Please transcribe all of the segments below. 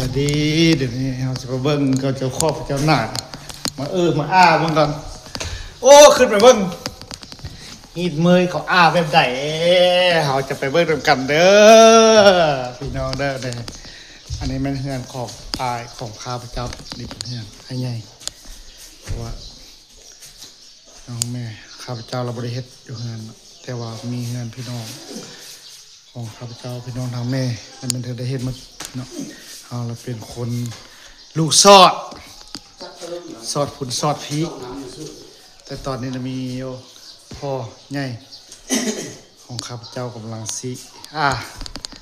ສະບາຍດີ ດຽວນີ້ເຮົາຊິໄປເບິ່ງເຂົາເຈົ້າຄອບເຂົາເຈົ້າໜ້າ ມາເອີມາອ້າເບິ່ງກ່ອນ. ໂອ້ ຂຶ້ນໄປເບິ່ງ ຮີດເມີຍເຂົາອ້າແບບໃດ ເຮົາຈະໄປເບິ່ງນຳກັນເດີ ພີ່ນ້ອງເດີ. ອັນນີ້ແມ່ນເຮືອນຂອງອ້າຍຂອງຂ້າພະເຈົ້າ ນີ້ເປັນເຮືອນອ້າຍໃຫຍ່ ເພາະວ່າ ນ້ອງແມ່ ຂ້າພະເຈົ້າລະບໍ່ໄດ້ເຮັດຢູ່ເຮືອນ ແຕ່ວ່າມີເຮືອນພີ່ນ້ອງຂອງຂ້າພະເຈົ້າ ພີ່ນ້ອງທາງແມ່ ລະແມ່ນເພິ່ນໄດ້ເຮັດໝົດເນາະ. ເຮົາລະເປັນຄົນລູກຊອດ ຊອດພຸ້ນຊອດພີ້ ແຕ່ຕອນນີ້ລະມີຢູ່ພໍ່ໃຫຍ່ ຂອງຂ້າພະເຈົ້າກຳລັງຊິ ອ່າ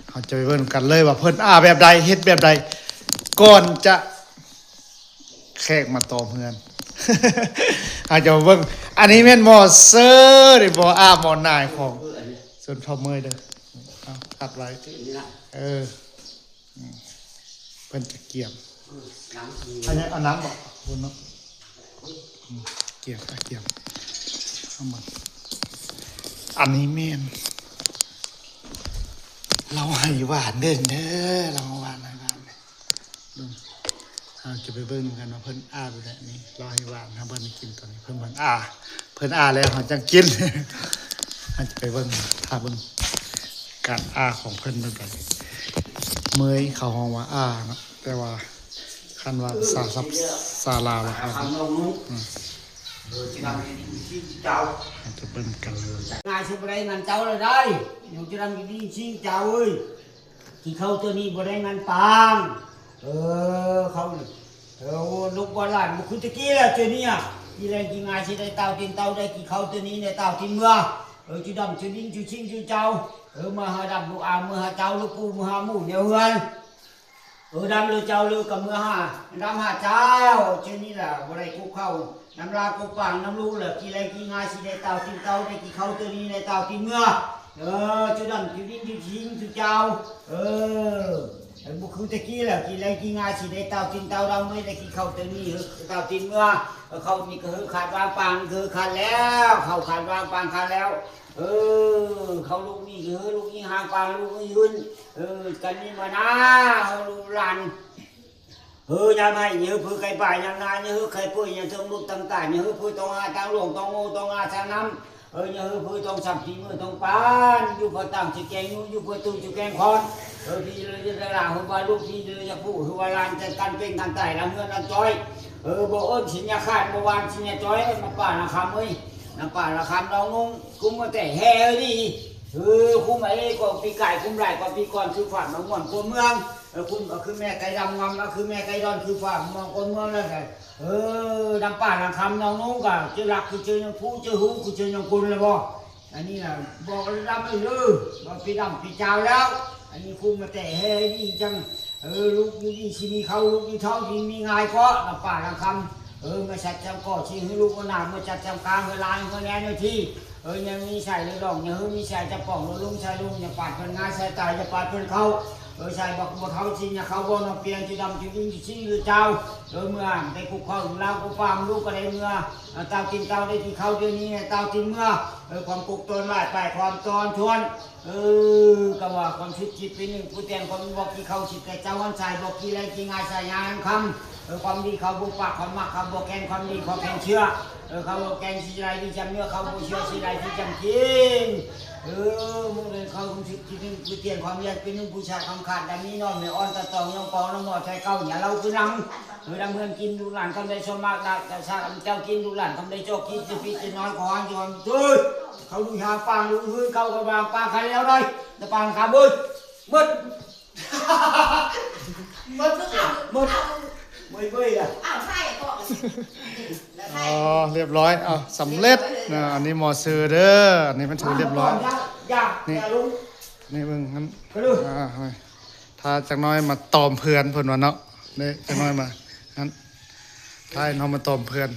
ເຮົາຈະໄປເບິ່ງນຳກັນເລີຍວ່າເພິ່ນອ້າແບບໃດ ເຮັດແບບໃດ ກ່ອນຈະແຂກມາຕອມເຮືອນ. ເຮົາຈະມາເບິ່ງ ອັນນີ້ແມ່ນໝໍເຊີເດ້ ໝໍອາໝໍນາຍຂອງຊົນເຜົ່າເມີຍເດີ. ເອົາ ອັດໄວ້ ເອີ ອືມ ເພິ່ນຈະກຽມ ເອີ ນ້ຳ ອັນນີ້ເອົານ້ຳບໍ່? ເນາະ ອືມ ກຽມ ກຽມ ເອົາມາ ອັນນີ້ແມ່ນ ລາວໄຫ້ຫວານເດີ ລາວຫວານ ໄຫ້ຫວານເດີ. ເຮົາຈະໄປເບິ່ງນຳກັນວ່າເພິ່ນອາບແບບໃດນີ້ ລາວໄຫ້ຫວານ ເຮົາເບິ່ງກິນຕອນນີ້ ເພິ່ນ ເພິ່ນອາ ເພິ່ນອາແລ້ວເຮົາຈັ່ງກິນ. ເຮົາຈະໄປເບິ່ງ ຖ້າເບິ່ງການອາຂອງເພິ່ນເບິ່ງກັນ ເມີຍເຂົາຮ້ອງວ່າອາເນາະ ແຕ່ວ່າຄັນວ່າພາສາສັບ ສາລາວວ່າອາ ອືມ ເຮົາຈະເບິ່ງກັນ ງ່າຍຊິບໍ່ໄດ້ເງິນເຈົ້າລະໄດ້ ຍັງຈະນຳກິນຊິງເຈົ້າເອີຍ ກິນເຂົ້າເທື່ອນີ້ບໍ່ໄດ້ເງິນປາງ ເອີ ເຂົ້ານີ້ ເອີ ລູກບໍ່ຫຼານບໍ່ຄືແຕ່ກີ້ແລ້ວ ເທື່ອນີ້ອະ ກິນແລງກິນງ່າຍຊິໄດ້ຕ່າວຕີນເຕົ່າ ໄດ້ກິນເຂົ້າເທື່ອນີ້ໄດ້ຕ່າວຕີນເມືອ ເອີ ຈຸດຳຈຸດິນຈຸຊິງຈຸເຈົ້າ ເອີ ເມືອຫາດຳລູກອາ ເມືອຫາເຈົ້າລູກປູ່ ເມືອຫາໝູ່ແນວເຮືອນ ເອີ ດຳເລີເຈົ້າເລີກະເມືອຫາ ດຳຫາເຈົ້າ ເທື່ອນີ້ລະບໍ່ໄດ້ກຸບເຂົ້ານຳລາກຸບປາງນຳລູກລະ ກິນແລງກິນງ່າຍຊິໄດ້ຕ່າວຕີນເຕົ່າ ໄດ້ກິນເຂົ້າເທື່ອນີ້ໄດ້ຕ່າວຕີນເມືອ ເອີ ຈຸດຳຈຸດິນຈຸຊິງຈຸເຈົ້າ ເອີ ບໍ່ຄືແຕ່ກີ້ແລ້ວ ກິນແລງກິນງ່າຍຊິໄດ້ຕ່າວຕີນເຕົ່າ ດຳເມີຍໄດ້ກິນເຂົ້າເທື່ອນີ້ ເອີ ຕ່າວຕີນເມືອ ເອີ ເຂົ້ານີ້ກະເຮີຂາດວາງ ປາງນີ້ກະເຮີຂາດແລ້ວ ເຂົ້າຂາດວາງ ປາງຂາດແລ້ວ ເອີ ເຂົ້າລູກນີ້ກະເຮີລູກນີ້ຫາງ ປາງລູກນີ້ຫືນ ເອີ ກັນນີ້ມານາ ເຮີລູກຫຼານ ເຮີຍາມໄຮ່ ຍາເຮີເພີໄກ່ປ່າ ຍາມນາ ຍາເຮີໄຂ່ເປີຍ ຍາເທິງເບີກຕ່າງຕາຍ ຍາເຮີເພີຕ້ອງຫາ ຕ້ອງຫຼວງ ຕ້ອງໂງ່ ຕ້ອງອາສານ້ຳ ເອີ ຍາເຮີເພີຕ້ອງສຳ ຝີມືຕ້ອງປານ ຢູ່ເພື່ອຕັ້ງຊິແກງຢູ່ ຢູ່ເພື່ອຕູ້ຊິແກງຄອນ ເອີ ພີເລີຍຈະລາ ເຮີວ່າລູກ ພີເລີຍຈະຜູ້ ເຮີວ່າຫຼານ ຈະກັນເປັນກັນຕາຍ ລຳເຮືອນລຳຈອຍ ເອີ ບໍ່ເອີ້ນຊິນຍາຂາດ ບໍ່ຫວ່ານຊິນຍາຈອຍ ເອີ້ນນ້ຳປານາຄຳເອີຍ ນ້ຳປານາຄຳ ນ້ອງນຸ່ງ ຄຸ້ມມາແຕ່ແຮ່ເອີຍ ເອີ ຄຸ້ມເອີຍ ກວ່າປີກາຍ ຄຸ້ມຫຼາຍກວ່າປີກ່ອນ ຄືຝາກມາມ່ວນກວ່າເມືອງ ເອີ ຄຸ້ມກະຄືແມ່ໄກ່ດຳ ງາມກະຄືແມ່ໄກ່ດອນ ຄືຝາກມາມ່ວນກວ່າເມືອງ ແລ້ວກະ ເອີ ນ້ຳປານາຄຳ ນ້ອງນຸ່ງກະ ເຈີລັກຄືເຈີຍອງພູ ເຈີຮູ້ຄືເຈີຍອງກຸນ ແລ້ວບໍ່? ອັນນີ້ນະ ບອກລະດຳເອີຍເດີ ວ່າປີດຳປີຈາວແລ້ວ ອັນນີ້ຄຸ້ມມາແຕ່ແຮ່ດີຈັ່ງ ເອີ ລູກຢູ່ດີຊິມີເຂົ້າ ລູກຢູ່ທ້ອງຊິມີງ່າຍເກາະ ນ້ຳປານາຄຳ ເອີ ມາສັດຈຳເກາະ ຊິໃຫ້ລູກເອົາໜ້າ ມາຈັດຈຳກາງ ເຮືອນລານເຮືອນແນນເຮືອນທີ່ ເອີ ຍັງມີໃສ່ເຫຼືອດອງ ຍັງເຮີມີໃສ່ຈະປອງ ເຮືອລຸງໃສ່ລຸງ ຢ່າປາດເພິ່ນງາຍໃສ່ຕາ ຢ່າປາດເພິ່ນເຂົ້າ ເອີ ໃສ່ບັກບົວເທົາຊິນ ຢ່າເຂົ້າບໍ່ນອກປຽງ ຈຸດຳຈຸດິນຈຸຊິງຢູ່ເຈົ້າ ເອີ ເມື່ອໄດ້ກຸບເຂົ້າລາວກຸບປາມ ລູກກະໄດ້ເມືອ ເອີ ຕ່າວຕີນເຕົ່າໄດ້ກິນເຂົ້າດຽວນີ້ ຕ່າວຕີນເມືອ ເອີ ຄວາມປຸກຕອນຫຼາຍໄປ ຄວາມຕອນທວນ ເອີ ກະວ່າຄວາມຄິດຄິດເປັນໜຶ່ງ ຜູ້ແຕ່ງຄວາມບໍ່ກິນເຂົ້າ ຄິດແຕ່ເຈົ້າວັນຊາຍ ບໍ່ກິນແລງກິນງາຍ ສາຍງານຄຳ ເອີ ຄວາມດີເຂົ້າບໍ່ປາກ ຄວາມມັກເຂົ້າບໍ່ແກງ ຄວາມດີເຂົ້າແກງເຊື້ອ ເອີ ເຂົ້າບໍ່ແກງຊິໄດ້ດີຈຳເນື້ອ ເຂົ້າບໍ່ເຊື້ອຊິໄດ້ດີຈຳກິນ ເອີ ມື້ເດີນເຂົ້າຄຸນຊິກິນໜຶ່ງ ຜູ້ຕຽນຄວາມລຽນເປັນໜຶ່ງ ຜູ້ຊາຍຄວາມຂາດ ດັ່ງນີ້ນອນແມ່ອ່ອນ ຕາຕອງຍອງປອງ ນ້ຳໝໍໄທເກົ່າ ຍາເຫຼົ້າຄືນຳ ເອີ ດຳເຮືອນກິນ ລູກຫຼານຄຳໄດ້ຊອມມາກ ດາກຈາຊາກຳເຈົ້າກິນ ລູກຫຼານຄຳໄດ້ຈອກກິນ ຈະປິດຈະນ້ອຍ ຂໍຫາງຈະຫອມໂອ້ຍ ເຂົາລູກຫາປາງ ລູກຮືນເຂົາກະວາງປາງຄັນແລ້ວໄດ໋ ຕະປາງຄຳເອີຍ ໝົດ ໝົດ ໝົດ ເບິ່ຍໆ ລະ ອ້າວ ຖ່າຍກ່ອນ ອໍ ຮຽບຮ້ອຍ ເອົາ ສຳເລັດນະ ອັນນີ້ໝໍເຊີເດີ ອັນນີ້ມັນຖືຮຽບຮ້ອຍ ນີ້ ນີ້ເບິ່ງຫັ້ນ ອ່າ ຖ້າຈັກໜ້ອຍມາຕອມເພື່ອນ ເພິ່ນວ່າເນາະ ນີ້ ຈັກໜ້ອຍມາຫັ້ນ ຖ້າໃຫ້ນ້ອງມາຕອມເພື່ອນ